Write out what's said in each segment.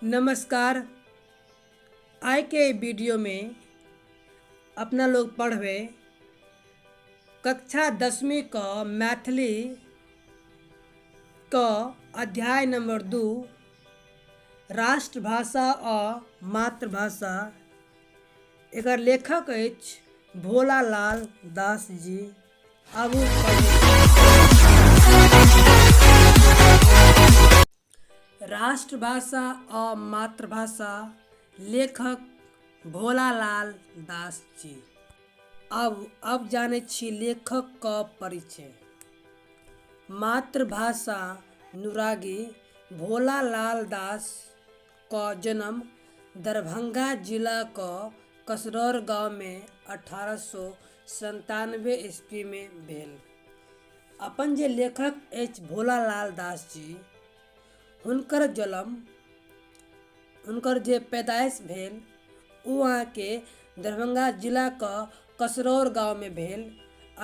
नमस्कार। आइके वीडियोमे अपना लोग पढ़बै कक्षा 10वीं क मैथिली क अध्याय नंबर 2 राष्ट्रभाषा आ मातृभाषा। एकर लेखक अछि भोलालाल दास जी। आबू पढ़ू। राष्ट्रभाषा आ मातृभाषा, लेखक भोलालाल दास जी। अब जानै छी लेखक क परिचय। मातृभाषा नुरागी भोलालाल दास क जन्म दरभंगा जिला क कसरौर गांव में 1897 ईस्वी में भेल। अपन जे लेखक अछि भोलालाल दास जी, हुनकर जन्म, हुनकर जे पैदाइश भेल ओ अहाँके दरभंगा जिलाके कसरौर गाँवमे भेल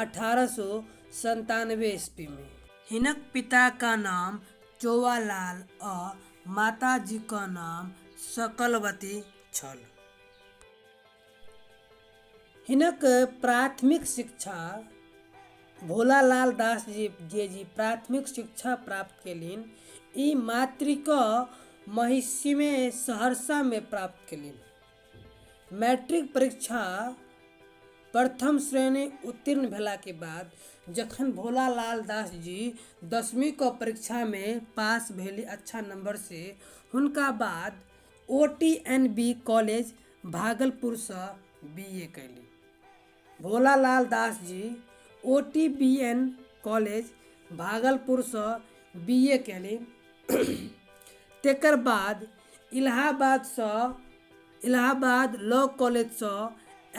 1897 ईस्वीमे। हिनक पिताके नाम चौआलाल आ माताजीके नाम सकलवती छल। हिनक प्राथमिक शिक्षा भोलालाल दास जी जे जी प्राथमिक शिक्षा प्राप्त केलनि, ई मातृक महिषीमे सहरसामे प्राप्त केलनि। मैट्रिक परीक्षा प्रथम श्रेणी उत्तीर्ण भेलाके बाद जखन भोलालाल दास जी 10वीं क परीक्षामे पास भेली अच्छा नंबर से, हुनका बाद O T N B college भागलपुरसँ बी ए कयली। Bholalal Das ji O T B N college भागलपुरसँ बी ए कयली। तकर बाद इलाहाबादसँ इलाहाबाद लॉ कॉलेजसँ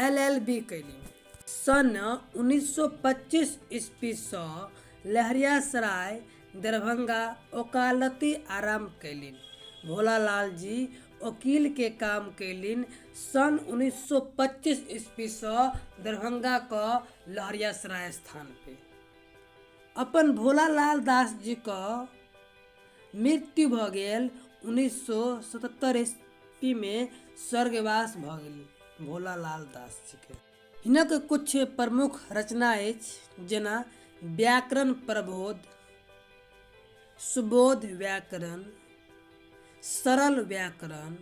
एल एल बी कयली। सन 1925 ईस्वीसँ लहरियासराय दरभंगा ओकालति आरम्भ कयलनि। भोलालाल जी वकील के काम कयलनि सन 1925 ईस्वीसँ दरभंगा क लहरियासराय स्थान पे। अपन भोलालाल दास जी क मृत्यु भऽ गेल 1977 ईस्वीमे, स्वर्गवास भऽ गेल भोलालाल दास जी के। हिनक किछु प्रमुख रचना अछि जेना व्याकरण प्रबोध, सुबोध व्याकरण, सरल व्याकरण,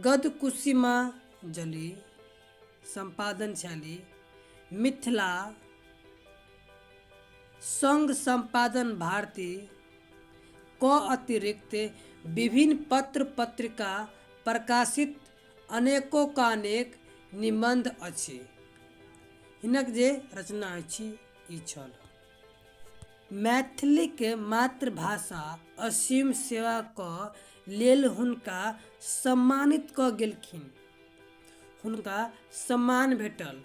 गदकुसिमाजलि सम्पादन शैली, मिथिला संघ सम्पादन भारती क अतिरिक्त विभिन्न पत्र पत्रिका प्रकाशित अनेकोकानेक निबन्ध अछि। हिनक जे रचना अछि ई छल। मैथिलीक मातृभाषा असीम सेवा क लेल हुनका सम्मानित कऽ गेलखिन। हुनका सम्मान भेटल।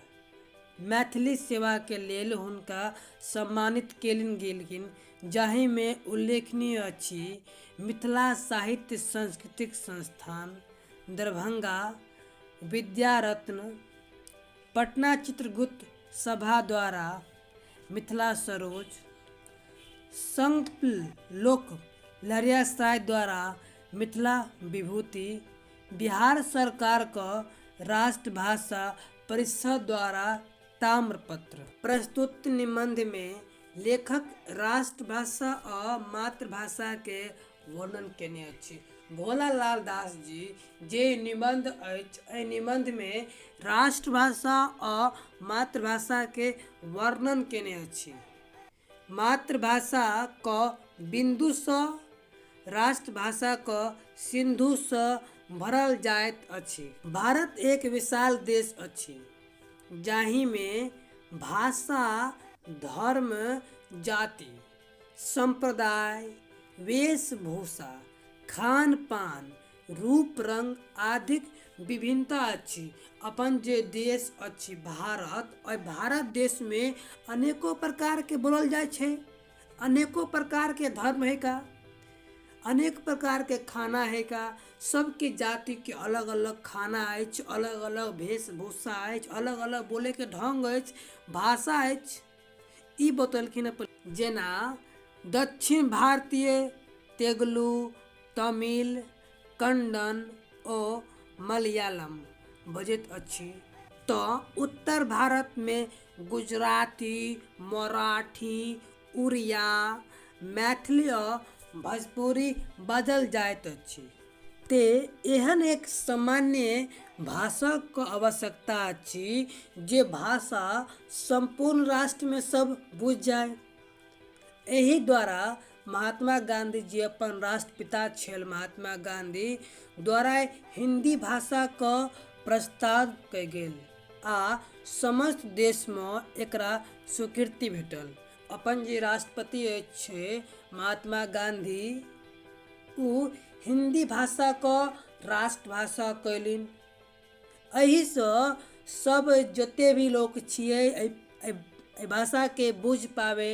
मैथिली सेवाके लेल हुनका सम्मानित कयल गेलखिन, जाहिमे उल्लेखनीय अछि मिथिला साहित्य सांस्कृतिक संस्थान दरभंगा, विद्यारत्न, पटना चित्रगुप्त सभा द्वारा मिथिला सरोज, संघ लोक लहरियासराय द्वारा मिथिला विभूति, बिहार सरकारक राष्ट्रभाषा परिषद द्वारा ताम्रपत्र। प्रस्तुत निबंधमे लेखक राष्ट्रभाषा आ मातृभाषाके वर्णन केने अछि। भोलालाल दास जी जे निबंध अछि, एहि निबंधमे राष्ट्रभाषा आ मातृभाषाके वर्णन केने अछि। मातृभाषा क बिन्दुसँ राष्ट्रभाषा क सिन्धुसँ भरल जाइत अछि। भारत एक विशाल देश अछि जाहिमे भाषा, धर्म, जाति, सम्प्रदाय, वेशभूषा, खान-पान, रूप-रंग आदिक विभिन्नता अछि। अपन जे देश अछि भारत, ओहि भारत देशमे अनेको प्रकारके बोलल जाइ छै, अनेको प्रकारके धर्म है का, अनेक प्रकारके खाना है का। सबके जातिके अलग अलग खाना अछि, अलग अलग वेशभूषा अछि, अलग अलग बोलैके ढङ्ग अछि, भाषा अछि। ई बतेलखिन अपन जेना दक्षिण भारतीय तेलुगु, तमिल, कन्नड़ ओ मलयालम बजैत अछि तऽ उत्तर भारतमे गुजराती, मराठी, उड़िया, मैथिली आ भोजपुरी बाजल जाइत अछि। तेँ एहन एक सामान्य भाषाक आवश्यकता अछि जे भाषा सम्पूर्ण राष्ट्रमे सब बुझि जाय। एहि द्वारा महात्मा गाँधी जी अपन राष्ट्रपिता छल महात्मा गाँधी द्वारा हिन्दी भाषाके प्रस्ताव कयल गेल आ समस्त देशमे एकरा स्वीकृति भेटल। अपन जे राष्ट्रपति अछि महात्मा गाँधी ओ हिन्दी भाषाके राष्ट्रभाषा कयलनि। एहिसँ सब जते भी लोक छियै एहि भाषाके बुझि पाबै,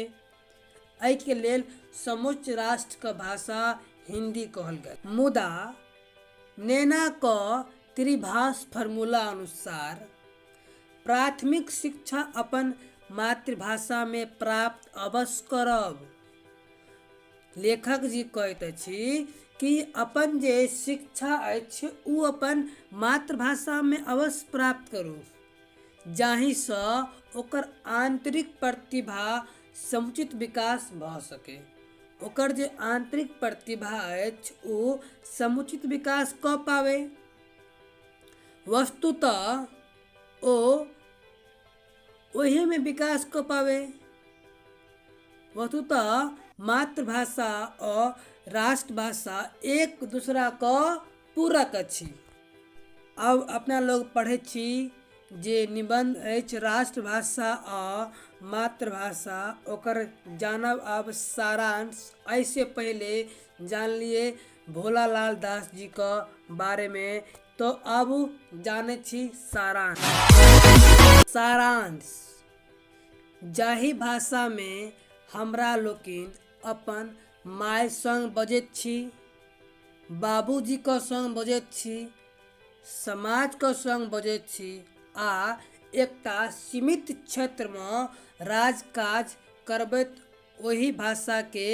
एहिके लेल समूच राष्ट्रके भाषा हिन्दी कहल गेल। मुदा नेनाके त्रिभाष फॉर्मूला अनुसार प्राथमिक शिक्षा अपन मातृभाषामे प्राप्त अवश्य करब। लेखक जी कहैत अछि कि अपन जे शिक्षा अछि ओ अपन मातृभाषामे अवश्य प्राप्त करू, जाहिसँ ओकर आन्तरिक प्रतिभा समुचित विकास भऽ सकै। ओकर जे आन्तरिक प्रतिभा अछि ओ समुचित विकास कऽ पाबै। वस्तुतः ओ ओहिमे विकास कऽ पाबै। वस्तुतः मातृभाषा आ राष्ट्रभाषा एक दूसराके पूरक अछि। आब अपना लोग पढ़ै छी जे निबन्ध अछि राष्ट्रभाषा आ मातृभाषा, ओकर जानब आब सारांश। एहिसँ पहिले जानलियै भोलालाल दास जीके बारेमे, तऽ आब जानै छी सारांश। सारांश जाहि भाषामे हमरा लोकनि अपन माय सङ्ग बजैत छी, बाबूजीके सङ्ग बजैत छी, समाजके सङ्ग बजैत छी आ एकटा सीमित क्षेत्रमे राजकाज करबैत ओहि भाषाके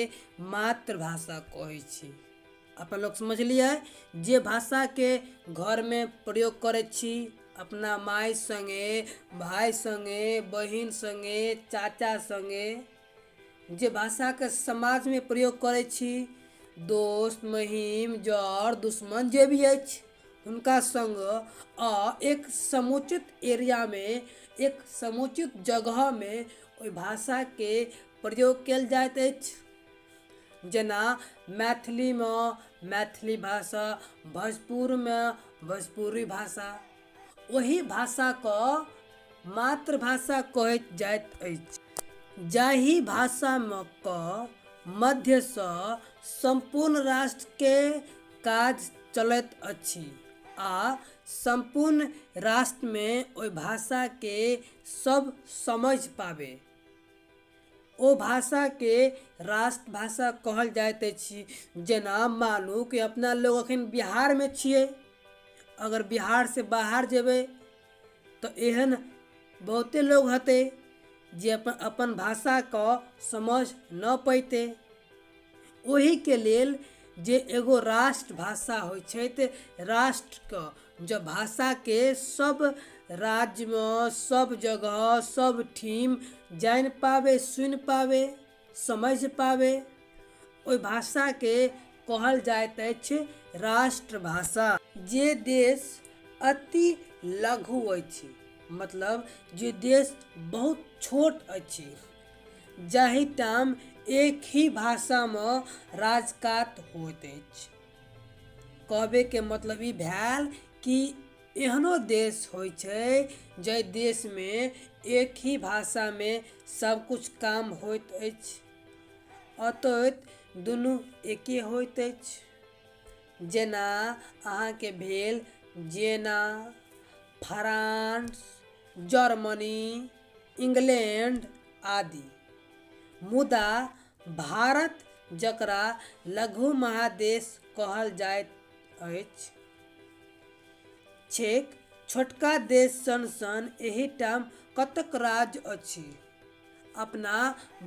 मातृभाषा कहै छी। अपन लोक समझलियै जे भाषाके घरमे प्रयोग करै छी अपना माय सङ्गे, भाय सङ्गे, बहिन सङ्गे, चाचा सङ्गे, जे भाषाके समाजमे प्रयोग करै छी, दोस्त महीम जर दुश्मन जे भी अछि हुनका सङ्ग आ एक समुचित एरियामे, एक समुचित जगहमे ओहि भाषाके प्रयोग कयल जाइत अछि। जेना मैथिलीमे मैथिली भाषा, भोजपुरमे भोजपुरी भाषा, ओहि भाषाके मातृभाषा कहैत जाइत अछि। जाहि भाषामे क मध्यसँ सम्पूर्ण राष्ट्रके काज चलैत अछि आ सम्पूर्ण राष्ट्रमे ओहि भाषाके सब समझि पाबै, ओ भाषाके राष्ट्रभाषा कहल जाइत अछि। जेना मानू कि अपना लोग अखन बिहारमे छियै, अगर बिहारसँ बाहर जेबै तऽ एहन बहुते लोग हेतै जे अपन अपन भाषाके समझ नहि पेतै। ओहिके लेल जे एगो राष्ट्रभाषा होइ छै, तऽ राष्ट्रके जब भाषाके सब राज्यमे सब जगह सब ठीम जानि पाबै, सुनि पाबै, समझि पाबै, ओहि भाषाके कहल जाइत अछि राष्ट्रभाषा। जे देश अति लघु अछि, मतलब जे देश बहुत छोट अछि, जाहिठाम एक ही भाषामे राजकाज होइत अछि। कहबैके मतलब ई भेल कि एहनो देश होइ छै जाहि देशमे एक ही भाषामे सबकिछु काम होइत अछि, अतः दुनू एके होइत अछि। जेना अहाँके भेल जेना फ्रांस, जर्मनी, इंग्लैंड आदि। मुदा भारत जकरा लघु महादेश कहल जाइत अछि छैक, छोटका देश सन सन एहिठाम कतेक राज्य अछि। अपना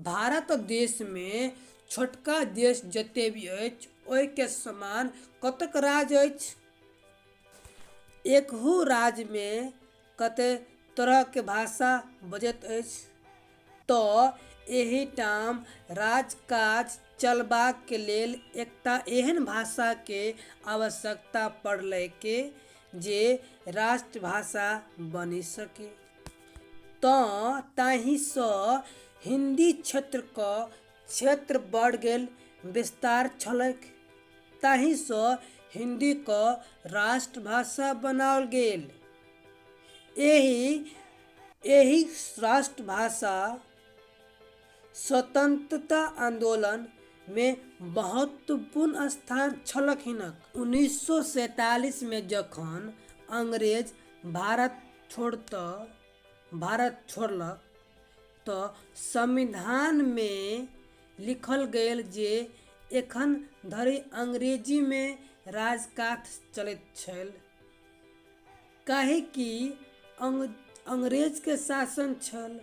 भारत देशमे छोटका देश जते भी अछि ओहिके समान कतेक राज्य अछि। एकहु राज्यमे कतेक तरहके भाषा बजैत अछि। तऽ एहिठाम राजकाज चलबाक लेल एकटा एहन भाषाके आवश्यकता पड़लैक जे राष्ट्रभाषा बनि सकै। तँ ताहिसँ हिन्दी क्षेत्रक क्षेत्र बढ़ि गेल, विस्तार छलैक। ताहिसँ हिन्दीके राष्ट्रभाषा बनाओल गेल। एहि एहि राष्ट्रभाषा स्वतंत्रता आन्दोलनमे महत्वपूर्ण स्थान छलक हिनक। 1947मे जखन अंग्रेज भारत भारत छोड़लक तऽ संविधानमे लिखल गेल जे एखन धरि अंग्रेजीमे राजकाज चलैत छल, काहेकि अंग्रेजके शासन छल।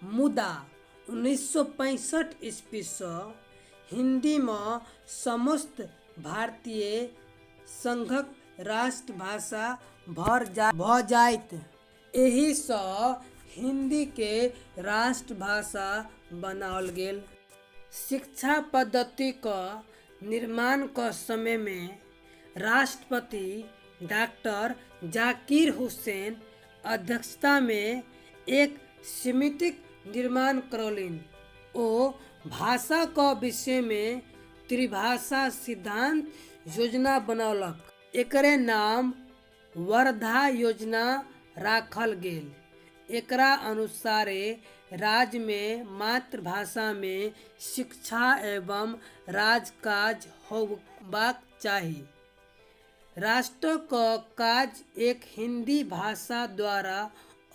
मुदा 1965 ईस्वीसँ हिन्दीमे समस्त भारतीय संघक राष्ट्रभाषा भऽ जाइत। एहिसँ हिन्दीके राष्ट्रभाषा बनाओल गेल। शिक्षा पद्धतिक निर्माणक समयमे राष्ट्रपति डॉक्टर जाकिर हुसैन अध्यक्षतामे एक समितिक निर्माण करौलनि। ओ भाषाक विषयमे त्रिभाषा सिद्धान्त योजना बनौलक। एकरे नाम वर्धा योजना राखल गेल। एकरा अनुसारे राज्यमे मातृभाषामे शिक्षा एवं राजकाज होयबाक चाही। राष्ट्रक काज एक हिन्दी भाषा द्वारा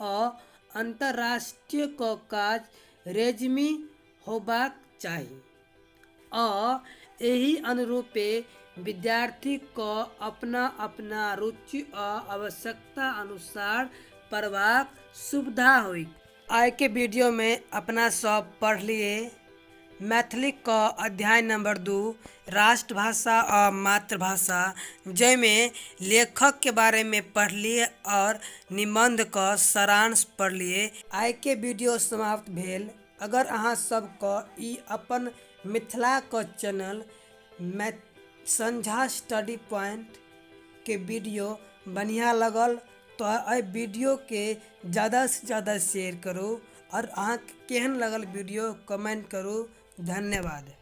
आ अन्तर्राष्ट्रीय काज रेजमी होयबाक चाही आ एहि अनुरूपे विद्यार्थीक अपना अपना रुचि आ आवश्यकता अनुसार पढ़बाक सुविधा होइक। आइके वीडियोमे अपना सब पढ़लिए मैथिलीक अध्याय नंबर 2 राष्ट्रभाषा आ मातृभाषा, जाहिमे लेखकके बारेमे पढ़लिए और निबंधक सारांश पढ़लिए। आइके वीडियो समाप्त भेल। अगर अहाँ सबके ई अपन मिथिलाक चैनल संझा स्टडी पॉइंट के वीडियो बढ़िया लगल तो एहि वीडियो के ज़्यादा से ज़्यादा शेयर करू और अहाँके केहन लगल वीडियो कमेंट करू। धन्यवाद।